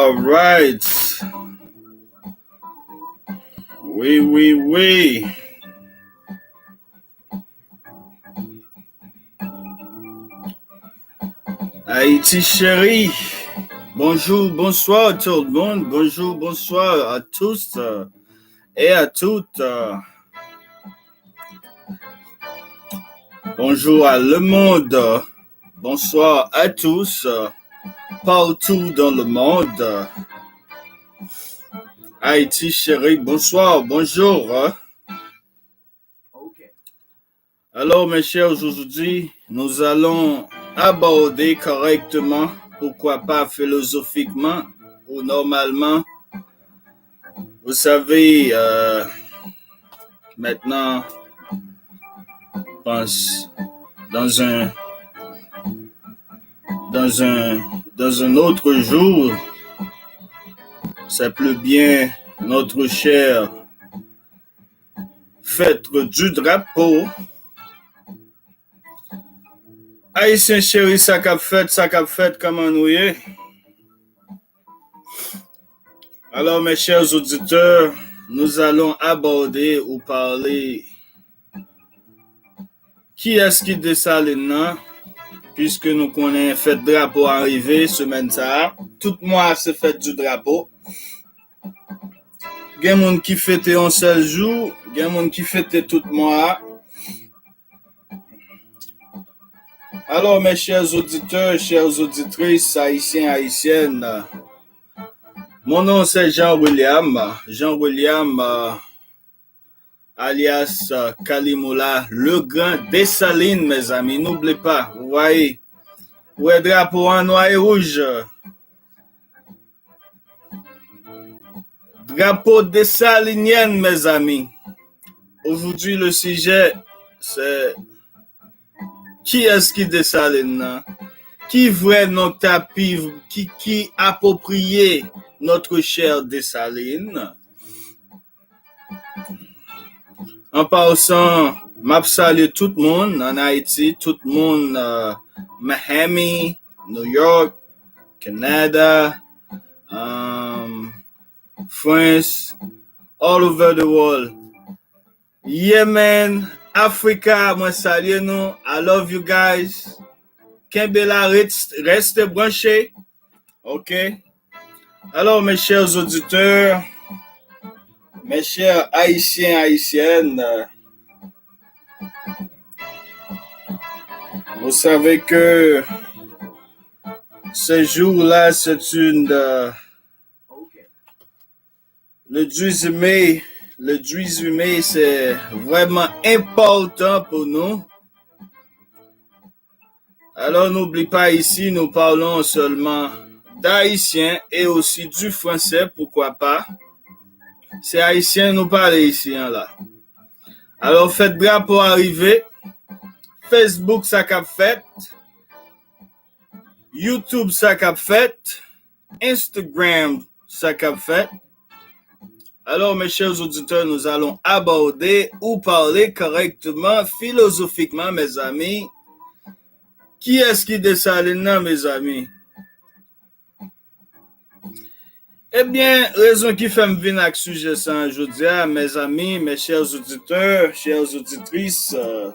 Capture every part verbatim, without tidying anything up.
Alright. Wi, wi, wi. Haïti chérie. Bonjour, bonsoir tout le monde. Bonjour, bonsoir à tous, euh, et à toutes. Euh, bonjour à le monde. Bonsoir à tous, euh, partout dans le monde. Haïti chérie, bonsoir, bonjour. Alors, mes chers, aujourd'hui, nous allons aborder correctement, pourquoi pas philosophiquement ou normalement. Vous savez, euh, maintenant, pense dans un, dans un, dans un autre jour, c'est plus bien notre cher fête du drapeau. Ayisyen cheri, sa k ap fèt, sa k ap fèt, kòman nou ye? Alors, mes chers auditeurs, nous allons aborder ou parler kiyès ki Desalin nan, puiske nou konnen fèt drapo a rive semèn sa a. Tout mwa se fèt di drapo. Gen moun ki fete yon sèl jou, gen moun ki fete tout mwa a. Alors, mes chers auditeurs, chères auditrices, Haïtiens, Haïtiennes, mon nom c'est Jean William. Jean William, euh, alias, euh, Kalimoula, le grand Dessalines, mes amis. N'oubliez pas, vous voyez, wè drapo an nwa e wouj. Drapeau dessalinienne, mes amis. Aujourd'hui, le sujet, c'est kiyès ki Desalin nan? Ki vrè non k ta pi, ki, ki apwopriye notre cher Dessalines? An pasan, m ap salye tout moun ann Ayiti, tout moun, euh, Miami, New York, Canada, um, France, all over the world. Yemen, Africa, mwen salye nou. I love you guys. Kenbe la, reste, reste branché. Ok. Alors, mes chers auditeurs, mes chers Haïtiens, Haïtiennes, euh, vous savez que ce jour-là, c'est une, euh, le dix-huit mai, le dix-huit mai, c'est vraiment important pour nous. Alors, n'oublie pas, ici, nous parlons seulement d'haïtien et aussi du français, pourquoi pas. Se ayisyen nou pale isi an la. Alò, fèt drapo a rive. Facebook, sa k ap fèt. YouTube, sa k ap fèt. Instagram, sa k ap fèt. Alors, mes chers auditeurs, nous allons aborder ou parler correctement, philosophiquement, mes amis. Kiyès ki Desalin nan, mezanmi? Ebyen, rezon ki fè m vin ak sijè sa a jodi a, mezanmi, mes chers auditeurs, chères auditrices, euh,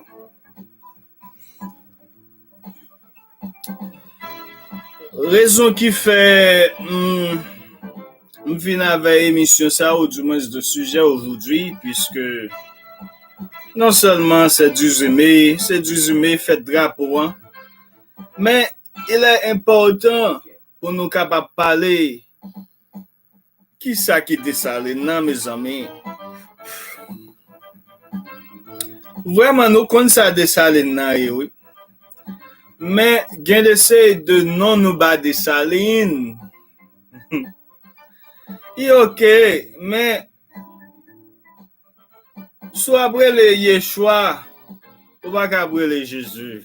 rezon ki fè m, m vin avè emisyon sa a, ou di mwens de sijè ojodwi, piske non sèlman se dizuit me, se dizuit me fèt drapo a, men il est important pou nou kapab pale kisa ki Desalin nan, mezanmi. Vrèman, nou konn sa Desalin nan ye, wi. Men gen de seri de non nou ba Desalin. Li oke, men si w ap rele Yechwa, ou pa ka ap rele Jezi.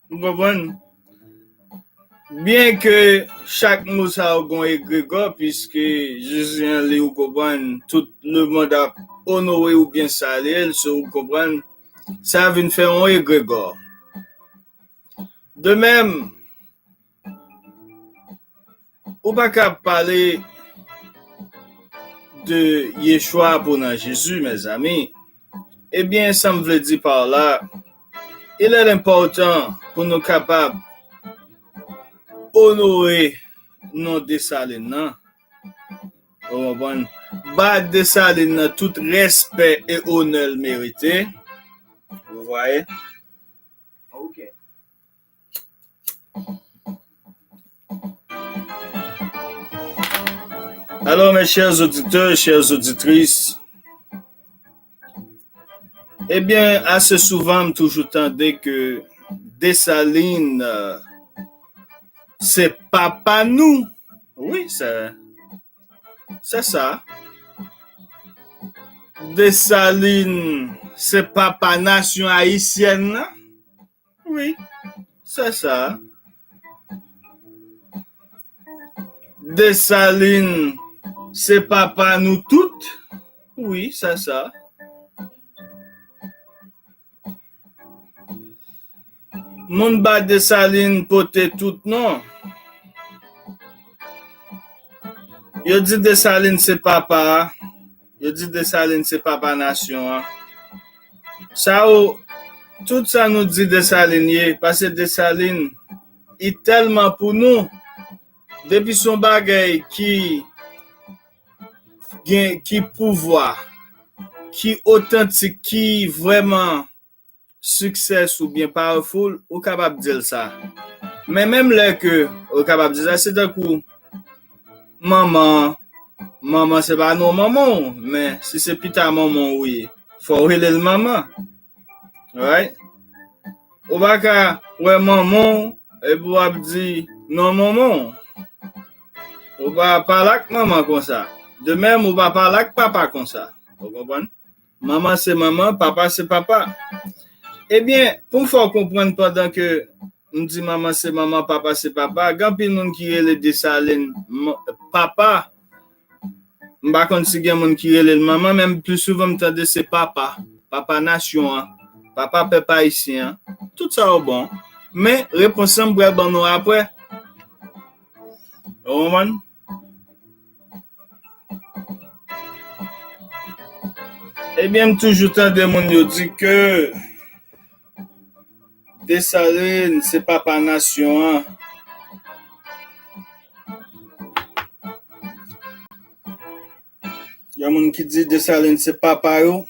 Ou konprann? Byen ke chak mo sa yo gon egregò, piske Jezi an li, ou konprann, tout lemonn ap onore oubyen salye l, so, ou konprann, sa vin fè yon egregò. De menm, Ou pa ka pale de Yeshua pou nan Jezi, mezanmi. Ebyen, sa m vle di pa la, il est important pou nou kapab onore non Desalin nan. Ou konprann? Ba Desalin nan tout respè e onè l merite. Vous voyez? Ok. Alors, mes chers auditeurs, chères auditrices, ebyen, ase souvan, m toujou tande ke Desalin, euh, se papa nou. Wi, se, se sa. Desalin, se papa nasyon ayisyèn nan. Wi, se sa. Desalin, se papa nou tout. Wi, se sa. Moun ba Desalin pote tout non. Yo di Desalin se papa a. Yo di Desalin se papa nasyon an. Sa yo, tout sa nou di Desalin ye, paske Desalin, li tèlman pou nou. Depi se yon bagay ki gen, ki pouvwa, ki otantik, ki vrèman success oubyen powerful, ou kapab di l sa. Men menm lè ke ou kapab di sa, se tankou manman, manman se pa non manman w, men si se pita manman w ye, fò w rele l manman. Right? Ou pa ka wè manman w epi w ap di non manman w. Ou pa pale ak manman konsa. De menm, ou pa pale ak papa konsa. Ou konprann? Manman se manman, papa se papa. Ebyen, pou m fè w konprann, pandan ke m di manman se manman, papa se papa, gen anpil moun ki rele Desalin m-, papa. M pa konn si gen moun ki rele l manman, men pli souvan m tande se papa. Papa nasyon an, papa pèp ayisyen an. Tout sa yo bon. Men, repons lan m pral ban nou apre. Ou konprann? Ebyen, m toujou tande moun yo di ke Desalin se papa nasyon an. Gen moun ki di Desalin se papa yo.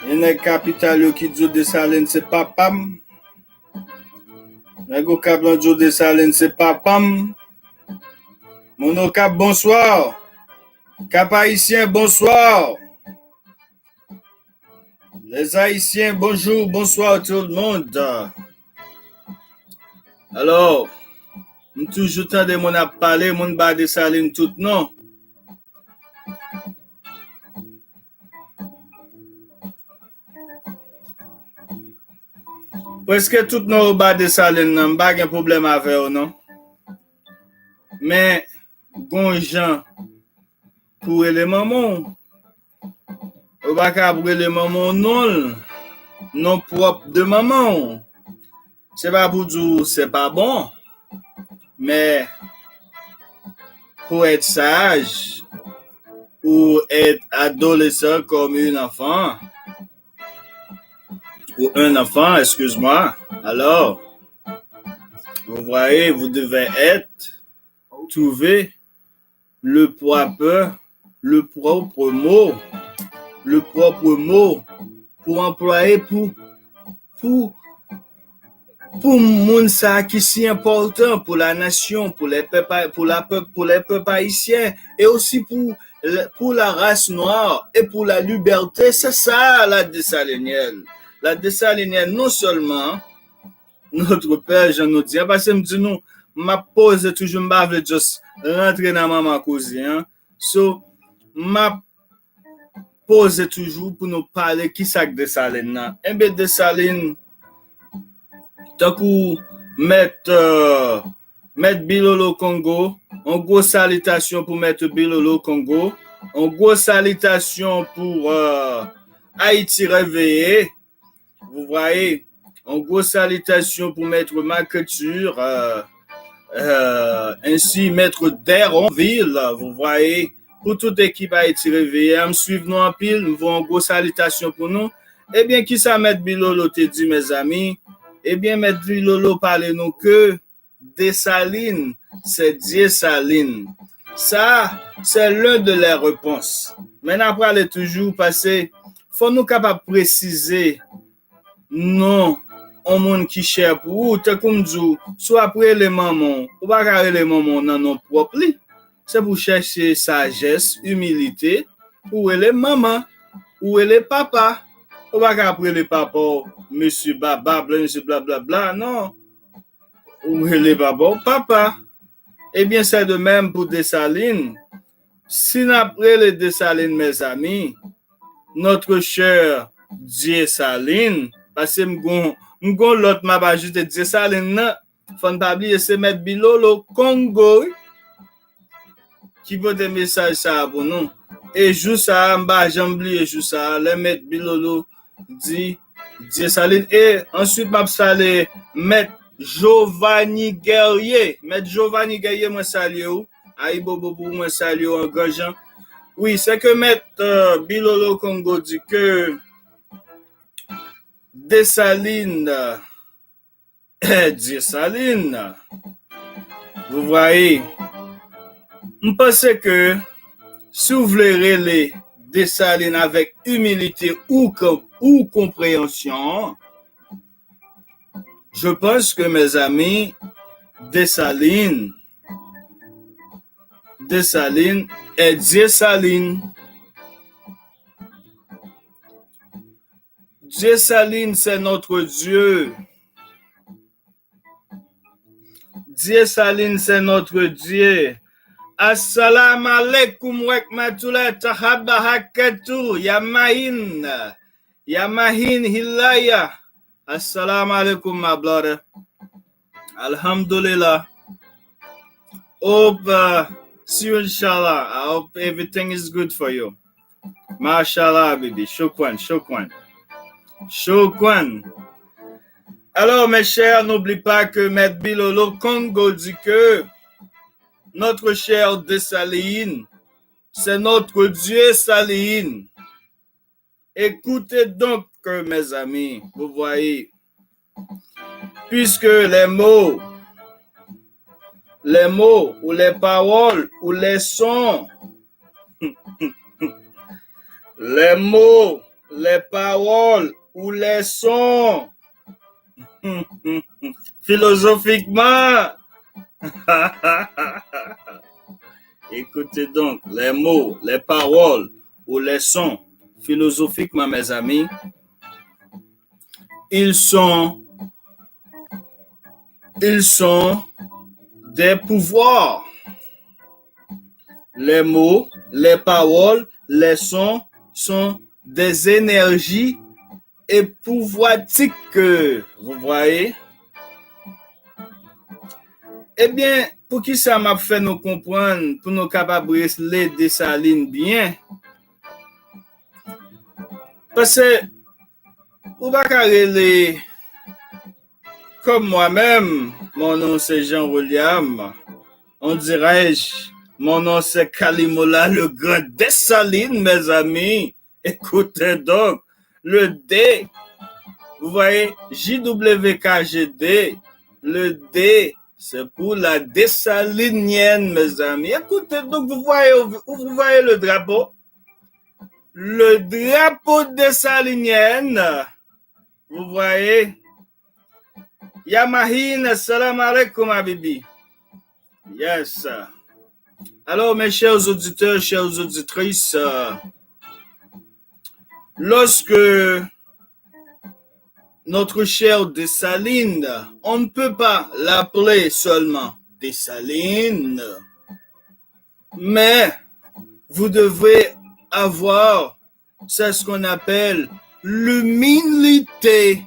Gen nèg kapital yo ki di w Desalin se papa m. Nèg Okap lan di w Desalin se papa m. Moun Okap, bonsoir. Cap Haïtien, bonsoir. Les Haïtiens, bonjour, bonsoir tout le monde. Alò, m toujou tande moun ap pale, moun ba Desalin tout non. Prèske tout non yo ba Desalin nan, m pa gen pwoblèm avè yo non. Men, gon jan pou rele manman w. Ou pa ka ap rele manman w non l, non pwòp de manman w. Se pa pou di w se pa bon, men pou être sage ou être adolescent comme une enfant, ou un enfant, excuse-moi, alors, vous voyez, vous devez être, trouver le propre, le propre mot, le propre mot pou anplwaye pou, pou, pou moun sa ki si enpòtan pou la nasyon, pou lè pèp, pou la pèp, pou lè pèp ayisyen, e osi pou, pou la race noire e pou la liberté. Se sa la Desalinienne. La Desalinienne, non sèlman notre père, jan nou di a, paske m di nou, m ap poze toujou, m pa vle just rantre nan manman koze an. So, m ap poze toujou pou nou pale kisa k Desalin nan. Enben, Desalin, tankou mèt, euh, mèt Bilolo Kongo, yon gwo salitasyon pou mèt Bilolo Kongo, yon gwo salitasyon pou, euh, Ayiti Reveye. Vous voyez, yon gwo salitasyon pou mèt Marc Arthur, euh, euh, ainsi Maître Deronville, vous voyez, pour toute équipe Haïti Réveillé, m swiv nou anpil, m voye yon gwo salitasyon pou nou. Ebyen, kisa Mèt Bilolo te di, mezanmi? Ebyen, Mèt Bilolo pale nou ke Desalin, se Dye Salin. Sa, se l'un de les réponses. Men n a prale toujou, paske fò nou kapab presize non yon moun ki chè pou ou. Tankou m di w, si w ap rele manman w, ou pa ka rele manman w nan non pwòp li. Se pou chèche sajès, imilite, ou rele manman, ou rele papa. Ou pa ka ap rele papa w mesye baba, blan, mesye blablabla, non. Ou rele papa w papa. Ebyen, c'est de même pour Dessalines. Si n ap rele Desalin, mezanmi, notre cher Dye Salin, paske m gon, m gon lòt m ap ajoute Dye Salin nan, fò n pa bliye se Mèt Bilolo Kongo, wi, ki pote mesaj sa a pou nou. E jou sa a, m pa janm bliye jou sa a, lè Mèt Bilolo di Dye Salin. E answit, m ap salye Mèt Giovanni Guerrier. Mèt Giovanni Guerrier, mwen salye w. Ayibobo pou ou, mwen salye w an gran jan. Wi, se ke Mèt, euh, Bilolo Kongo di ke Desalin, euh, Dye Salin, vous voyez, m panse ke si w vle rele Desalin avèk imilite ou, ou konpreyansyon, je pense que, mes amis, Desalin, Desalin est Dye Salin. Dye Salin, c'est notre Dieu. Dye Salin, c'est notre Dieu. Assalamu alaikum wa rahmatullahi tahabahakatu. Yamahin. Yamahin Hilaya. Assalamu alaikum, my brother. Alhamdulillah. Hope, uh, see you, inshallah. I hope everything is good for you. Mashallah, Habibi. Shukran, shukran. Shukran. Alors, mes chers, n'oublie pas que Maître Bilolo Kongo dit que notre cher Dessalines, c'est notre Dieu Salines. Écoutez donc, mes amis, vous voyez, puisque les mots, les mots ou les paroles ou les sons, les mots, les paroles ou les sons, philosophiquement, écoutez donc, les mots, les paroles ou les sons, philosophiquement, mes amis, ils sont, ils sont des pouvoirs. Les mots, les paroles, les sons sont des énergies et pouvoir ti ke, vous voyez? Ebyen, poukisa m ap fè nou konprann pou nou kapab rele Desalin byen? Paske ou pa ka rele comme moi-même, mon nom c'est Jean William. On dirait, mon nom c'est Kalimola le grand Dessalines, mes amis. Écoutez donc, le D, vous voyez, J W K G D, le D, c'est pour la Dessalinienne, mes amis. Écoutez donc, vous voyez, vous voyez le drapeau? Le drapeau Dessalinienne, vous voyez? Yamahin, assalamu alaikum, Habibi. Yes. Alors, mes chers auditeurs, chères auditrices, euh, lorsque notre cher Dessalines, on ne peut pas l'appeler seulement Dessalines, mais vous devez avoir, c'est ce qu'on appelle l'humilité.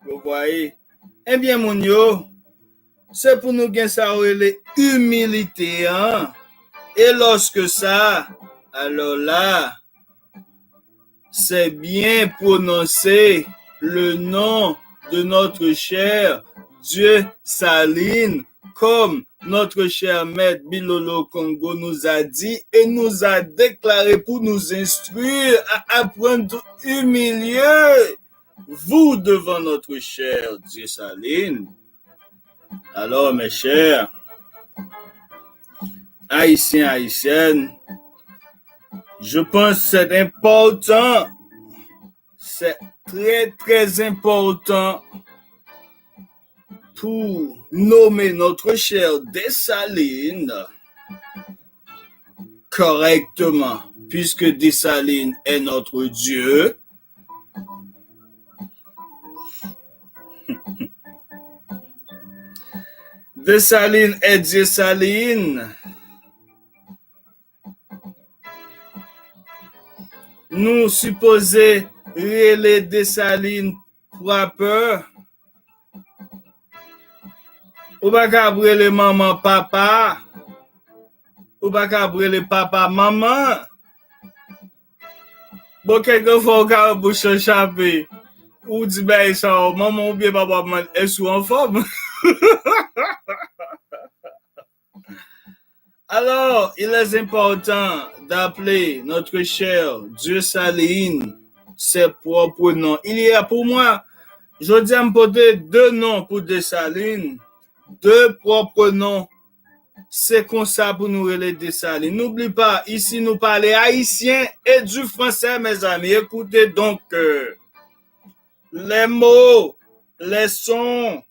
Vous voyez? Ebyen, moun yo, se pou nou gen sa yo rele imilite an. E lòske sa, alors là, c'est bien prononcer le nom de notre cher Dieu Salines comme notre cher maître Bilolo Kongo nous a dit et nous a déclaré pour nous instruire à apprendre humilier vous devant notre cher Dieu Saline. Alors, mes chers Haïtiens, Haïtiennes, je pense que c'est important, c'est très, très important pour nommer notre cher Dessalines correctement, puisque Dessalines est notre Dieu. Dessalines est Dieu Saline. Nou sipoze rele Dessalines proper. Ou pa ka ap rele manman papa. Ou pa ka ap rele papa manman. Bon, kèk fwa ou ka wè bouch lan chape. Ou di bagay sa, manman oubyen papa ap mande, èske w anfòm? Alors, il est important d'appeler notre cher Dieu Saline ses propres noms. Il y a pour moi, jodi a m pote de non pou Dessalines, de propres noms. Se konsa pou nou rele Dessalines. N'oublie pas, ici nous parlons haïtien et du français, mes amis. Écoutez donc, euh, les mots, les sons,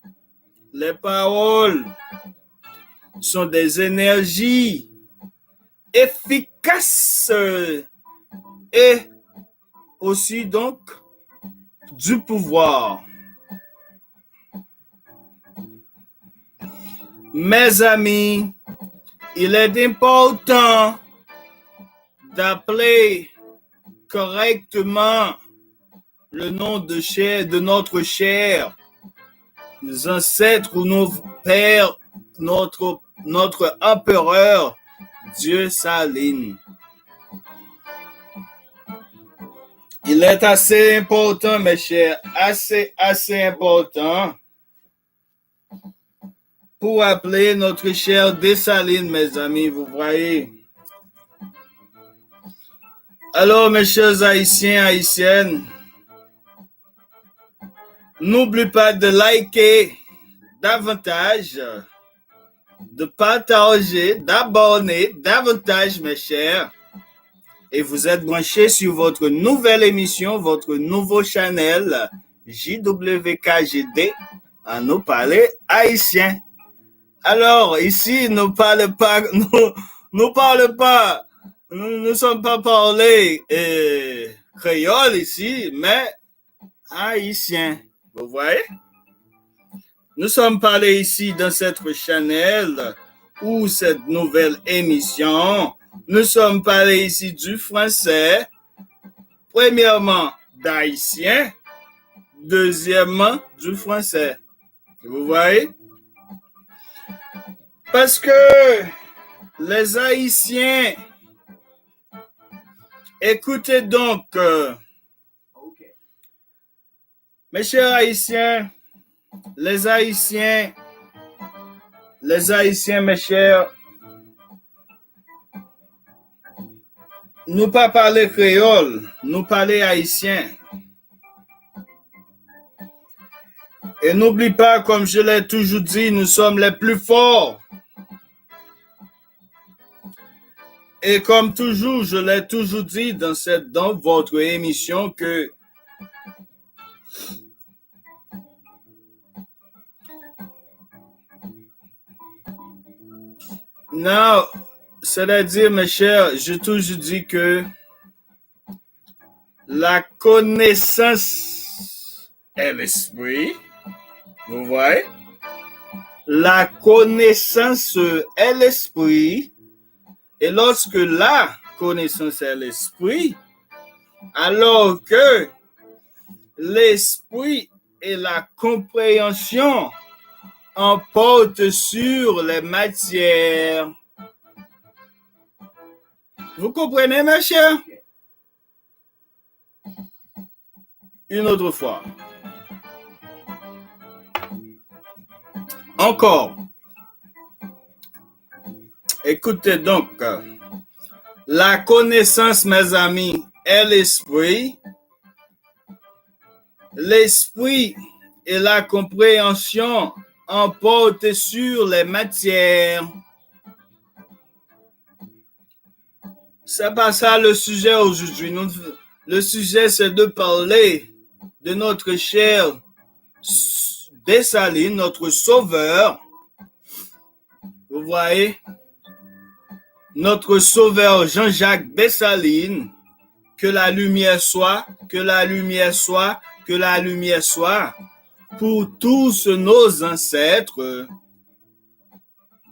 les paroles sont des énergies efficaces et aussi donc du pouvoir. Mes amis, il est important d'appeler correctement le nom de cher, de notre cher ancêtre ou nos pères, notre, notre empereur, Dieu Saline. Il est assez important, mes chers, assez, assez important pour appeler notre cher Dessalines, mes amis, vous voyez. Alors, mes chers Haïtiens, Haïtiennes, n'oublie pas de liker davantage, de partager, d'abonner davantage, mes chers. Et vous êtes branchés sur votre nouvelle émission, votre nouveau channel, J W K G D, Annou Pale Ayisyen. Alors, ici, nous parle pas, nous, nous parle pas, nous ne sommes pas parler euh, créole ici, mais haïtien. Vous voyez? Nous sommes parlés ici dans cette channel ou cette nouvelle émission. Nous sommes parlés ici du français, premièrement d'haïtien, deuxièmement du français. Vous voyez? Parce que les Haïtiens, écoutez donc, euh, mes chers Haïtiens, les Haïtiens, les Haïtiens, mes chers, nou pa pale kreyòl, nou pale ayisyen. Et n'oublie pas, comme je l'ai toujours dit, nous sommes les plus forts. Et comme toujours, je l'ai toujours dit dans cette, dans votre émission que Non, c'est-à-dire, mes chers, je toujours dis que la connaissance est l'esprit. Vous voyez? La connaissance est l'esprit. Et lorsque la connaissance est l'esprit, alors que l'esprit et la compréhension emportent sur les matières. Vous comprenez, mes chers? Une autre fois. Encore. Écoutez donc, la connaissance, mes amis, est l'esprit, l'esprit et la compréhension emportent sur les matières. C'est pas ça le sujet aujourd'hui. Nous, le sujet, c'est de parler de notre cher Dessalines, notre sauveur. Vous voyez, notre sauveur Jean-Jacques Dessalines, que la lumière soit, que la lumière soit, que la lumière soit pour tous nos ancêtres.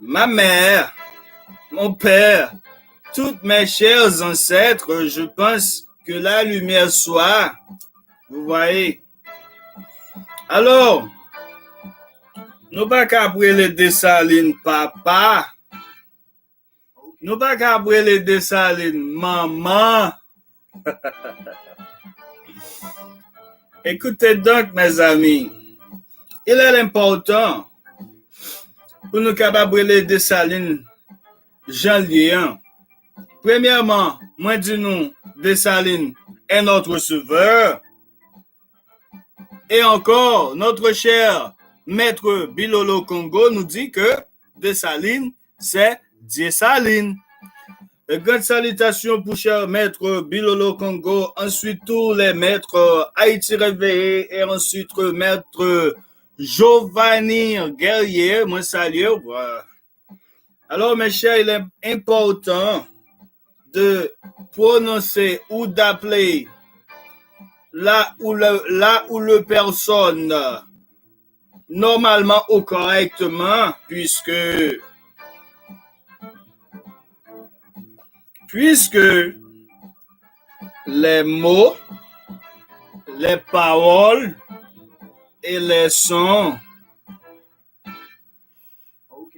Ma mère, mon père, tous mes chers ancêtres, je pense que la lumière soit. Vous voyez? Alors, nou pa ka ap rele Desalin papa. Nou pa ka ap rele Desalin manman. Écoutez donc, mes amis, il est important pou nou kapab rele Desalin jan l ye an. Premyèman, mwen di nou, Desalin est notre sauveur. Et encore, notre cher maître Bilolo Kongo nous dit que Dessalines, c'est Dieu Salines. Une grande salutation pour cher maître Bilolo Kongo, ensuite tous les maîtres, euh, Haïti Réveillé, et ensuite, euh, maître, euh, Giovanni Guerrier, mwen salye w. Alò, mes chers, il est important de prononcer ou d'appeler la ou le, la ou le personne normalement ou correctement, puisque, puisque les mots, les paroles et les sons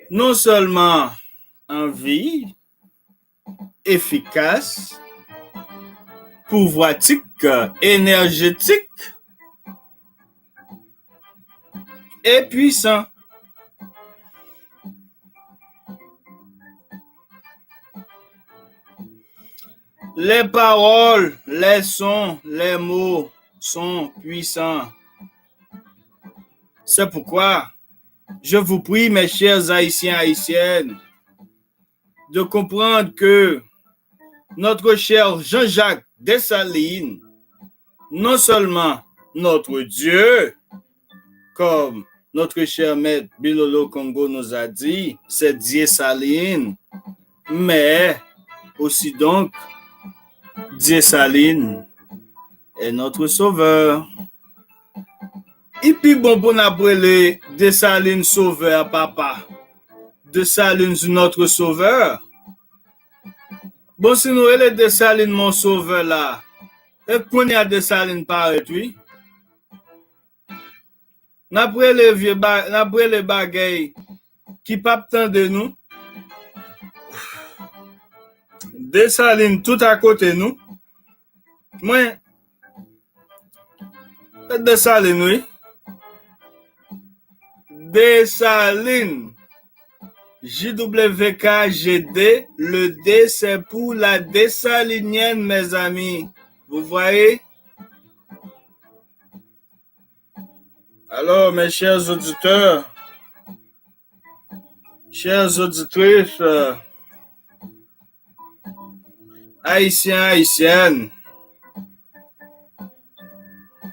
non sèlman an vi, efikas, pouvwatik, enèjetik e pwisan. Les paroles, les sons, les mots sont puissants. C'est pourquoi je vous prie, mes chers Haïtiens, Haïtiennes, de comprendre que notre cher Jean-Jacques Dessalines, non seulement notre Dieu, comme notre cher maître Bilolo Kongo nous a dit, c'est Dieu Salines, mais aussi donc, Dieu Salines est notre sauveur. Li pi bon pou n ap rele Desalin sovè a papa. Desalin notre sauveur. Bon, si nou rele Desalin mon sauveur la, e kounye a Desalin parèt, wi. N ap rele vye ba-, n ap rele bagay ki p ap tande nou. Desalin tout akote nou. Mwen, Desalin, wi. Desalin. J W K G D, le D c'est pour la Dessalinienne, mes amis. Vous voyez? Alors, mes chers auditeurs, chères auditrices, euh, Haïtiens, Haïtiennes,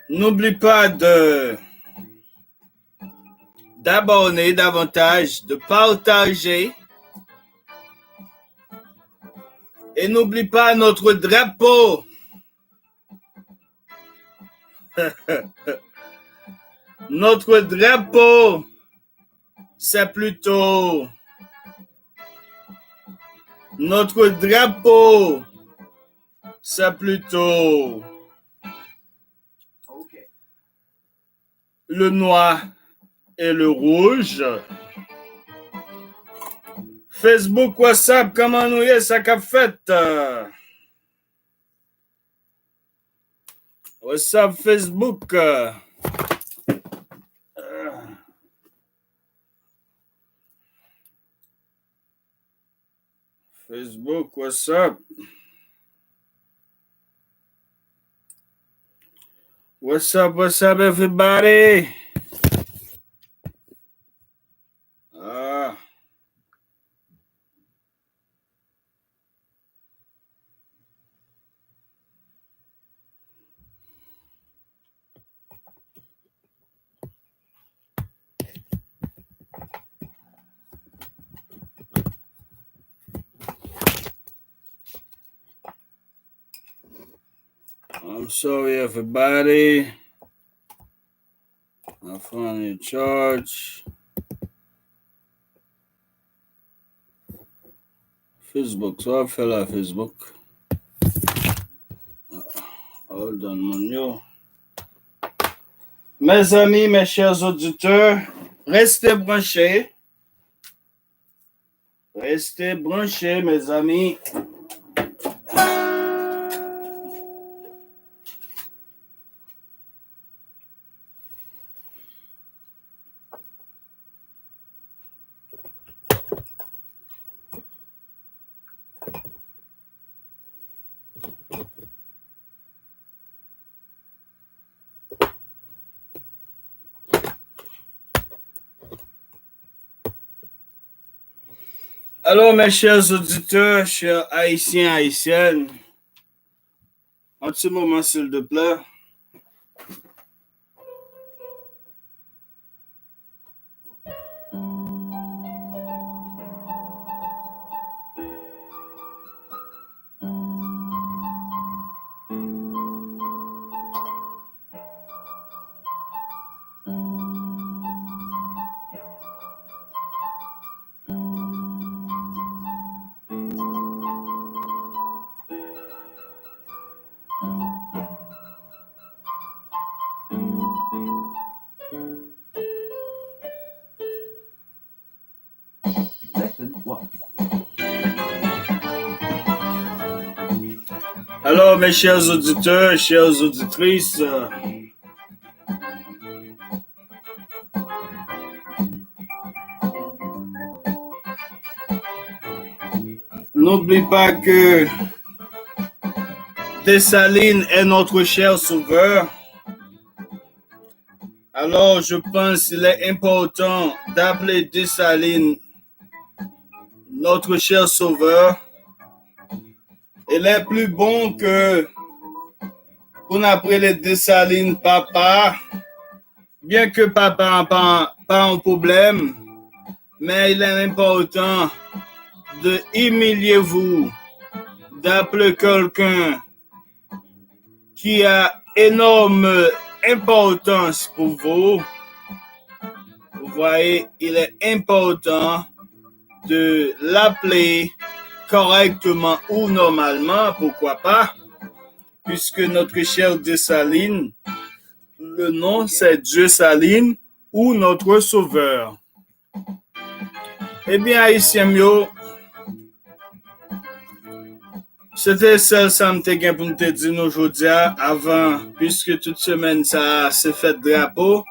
n'oublie pas de, d'abonner davantage, de partager. Et n'oublie pas notre drapeau. Notre drapeau, c'est plutôt, notre drapeau, c'est plutôt le noir et le rouge. Facebook, WhatsApp, kòman nou ye, sa k ap fèt? WhatsApp, Facebook. Facebook, what's up? What's up, what's up, everybody? Ah. I'm sorry, everybody. My phone in charge. Facebook, sa w ap fè la, Facebook? Hold on, moun yo. Mes amis, mes chers auditeurs, restez branchés. Restez branchés, mes amis. Alors, mes chers auditeurs, chers Haïtiens, Haïtiennes, un petit moment, s'il te plaît. Alors, mes chers auditeurs, chères auditrices, euh, n'oublie pas que Dessalines est notre cher sauveur. Alors, je pense qu'il est important d'appeler Dessalines notre cher sauveur. Il est plus bon que pou n ap rele Dessalines papa, byen ke papa pa, pa yon pwoblèm, men il est important de humilier vous, d'appeler quelqu'un qui a énorme importance pour vous. Vous voyez, il est important de l'appeler correctement ou normalement, pourquoi pas, puisque notre cher Dessalines, le nom c'est Dieusalines ou notre Sauveur. Ebyen, Ayisyen m yo, se te sèl sa m te gen pou m te di nou jodi a, avan, piske tout semèn sa a, se fèt drapo.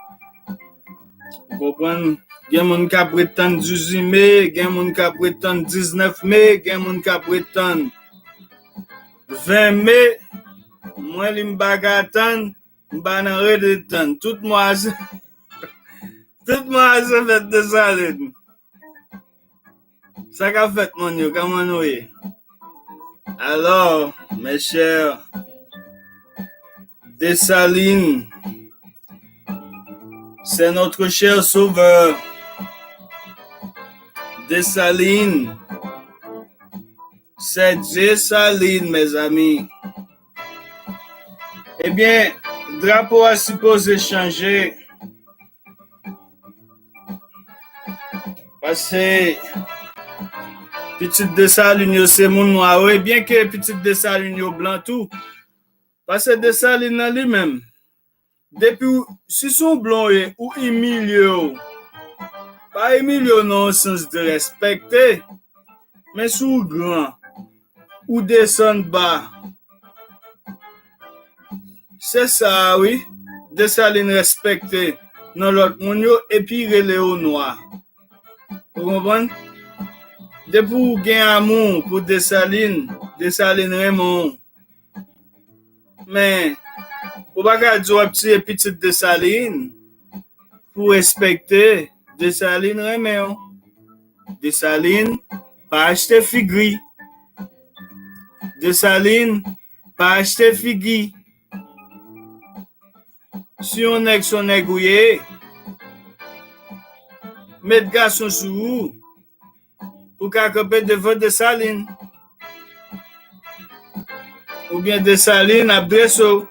Ou konprann? Gen moun k ap ret tann dizuit me, gen moun k ap ret tann diznèf me, gen moun k ap ret tann ven me. Mwen, li m pa ka tann, m pa nan ret ret tann. Tout mwa, se, tout mwa, se fèt Desalin. Sa k ap fèt, moun yo? Kòman nou ye? Alors, mes chers, Dessalines, c'est notre cher sauveur. Dessalines, c'est Dessalines, mes amis. Ebyen, drapo a sipoze chanje. Paske pitit Desalin yo se moun nwa yo, e byen ke pitit Desalin yo blan tou. Paske Desalin nan li menm, depi w, si se yon blan w ye, ou imilye w. Pa imilye w nan yon sans de respekte, men si w gran, ou desann ba. Se sa a, wi. Desalin respekte nan lòt moun yo, epi rele yo nwa. Ou konprann? Depi w gen amou pou Desalin, Desalin renmen w. Men, ou pa ka di w ap tiye pitit Desalin pou respekte Desalin renmen w. Desalin pa achte figi. Desalin pa achte figi. Si yon nèg se yon nèg ou ye, met gason sou ou pou ka kanpe devan Desalin. Oubyen Desalin ap drese w.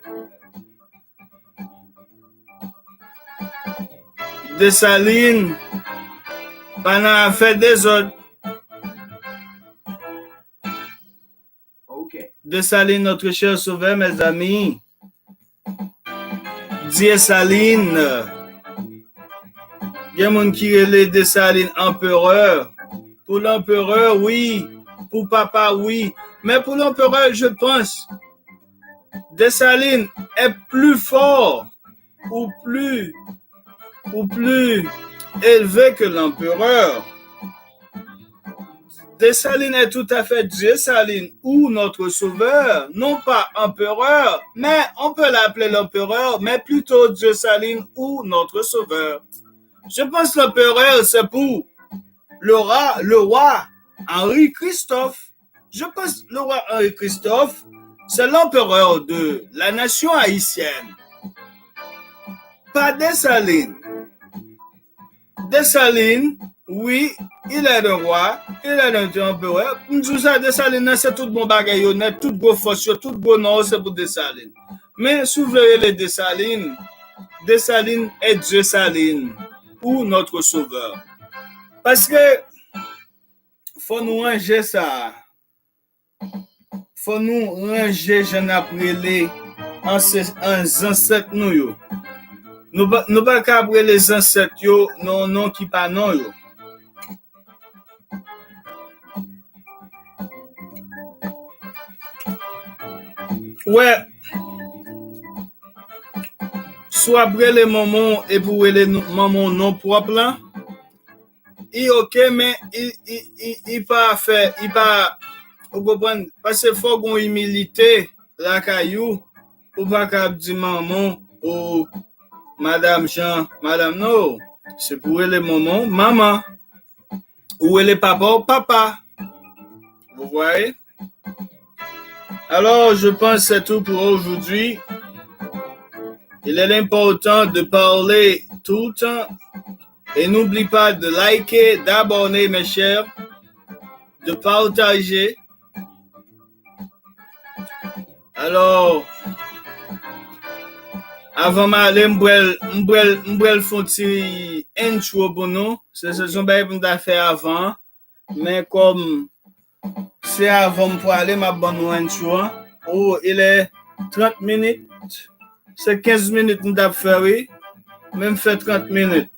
Desalin pa nan afè dezòd. Desalin, notre cher sauveur, mes amis. Desalin. Gen moun ki rele Desalin anperè. Pou lanperè, wi. Pou papa, wi. Men pou lanperè, je pense, Desalin est plus fort ou plus, ou plus élevé que l'empereur. Desalin est tout à fait Dieu Salin ou notre sauveur, non pas empereur, mais on peut l'appeler l'empereur, mais plutôt Dieu Salin ou notre sauveur. Je pense l'empereur, c'est pour le roi, le roi Henri Christophe. Je pense le roi Henri Christophe, c'est l'empereur de la nation haïtienne. Pas Dessalines. Dessalines, oui, il est un roi, il est un empereur. M di w sa, Dessalines nan se tout bon bagay yo nèt, tout gwo fòs yo, tout gwo non yo se pou Dessalines. Men si w vle rele Dessalines, Dessalines est Dieu Salin ou notre sauveur. Paske fò nou ranje sa a. Fò nou ranje jan n ap rele anse- an- zansèt nou yo. Nou pa, nou pa ka ap rele zansèt yo nan yon non ki pa non yo. Wè, si w ap rele manman w epi w rele nou- manman w non pwòp lan, i oke, men i, i, i, i pa fè, i pa, ou konprann, paske fò gon imilite lakay ou, ou pa ka ap di manman w, ou madanm Jean, madanm non, se pou w rele manman w, manman, ou rele papa w, papa. Vous voyez? Alors, je pense que c'est tout pour aujourd'hui. Il est important de parler tout le temps. Et n'oublie pas de liker, d'abonner, mes chers, de partager. Alors, avan m ale, m pral, m pral, m pral fè yon ti intro pou nou. Se, se, se yon bagay pou m ta fè avan. Men kòm se avan m prale, m ap ban nou intro an. Oh, il est trente minutes. Se kenz minit m t ap fè, wi. Men m fè trant minit.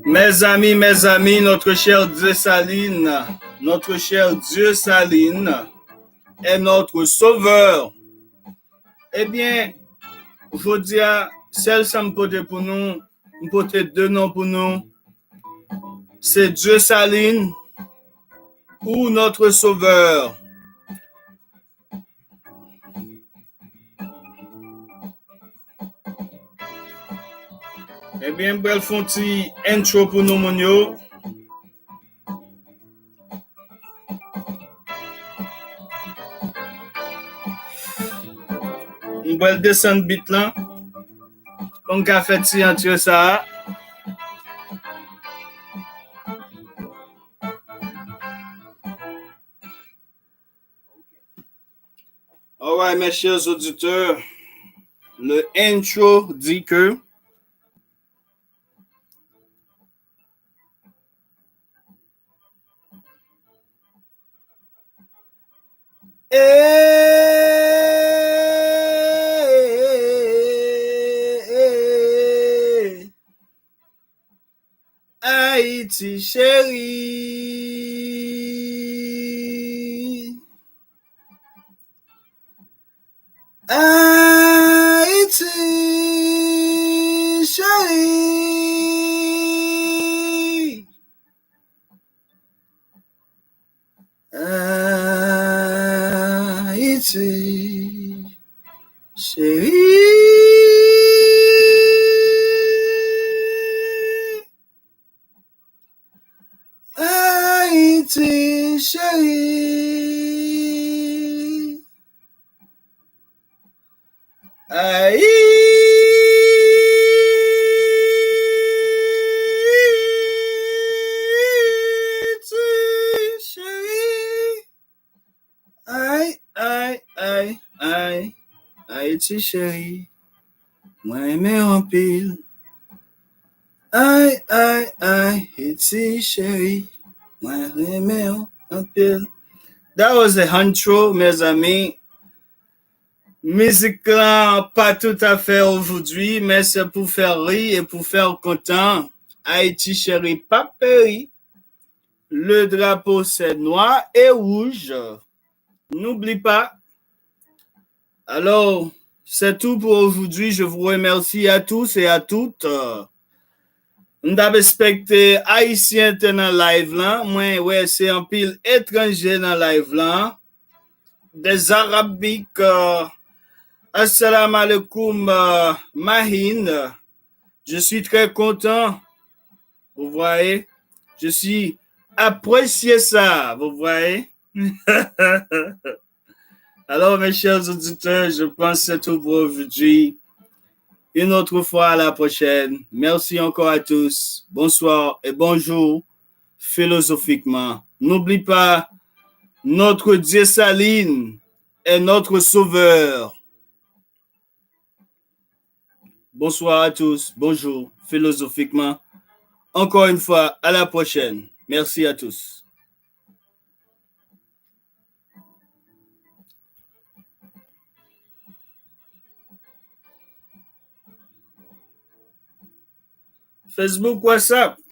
Mes amis, mes amis, notre cher Dieu Saline, notre cher Dieu Saline est notre sauveur. Ebyen, jodi a, sèl sa m pote pou nou, m pote de non pou nou, se Dieu Saline ou Notre Sauveur. Ebyen, m pral fè yon ti intro pou nou, moun yo. M pral desann beat lan pou m ka fè ti antre sa a. Alright, mes chers auditeurs, le intro dit que Ayiti cheri. Ayiti. Ayiti cheri. Ayiti cheri. Ayiti cheri. Ay, ay, ay, ay, Ayiti cheri, mwen renmen w anpil. Ay, ay, ay, Ayiti cheri, mwen renmen w anpil. That was a intro, mezanmi. Mizik lan pa toutafè aujourd'hui, men se pou fè ri e pou fè w kontan. Ayiti cheri p ap peri. Le drapeau, c'est noir et rouge. N'oublie pas. Alors, c'est tout pour aujourd'hui. Je vous remercie à tous et à toutes. Euh, M t ap ekspekte Ayisyen te nan live lan. Mwen wè se anpil etranje nan live lan. Des Arabiques. Euh, Assalamu alaikum, euh, Mahin. Je suis très content. Vous voyez? Je suis apprécié ça. Vous voyez? Alors, mes chers auditeurs, je pense que c'est tout pour aujourd'hui. Une autre fois, à la prochaine. Merci encore à tous. Bonsoir et bonjour, philosophiquement. N'oublie pas, notre Dieu Saline est notre sauveur. Bonsoir à tous, bonjour, philosophiquement. Encore une fois, à la prochaine. Merci à tous. Facebook, WhatsApp.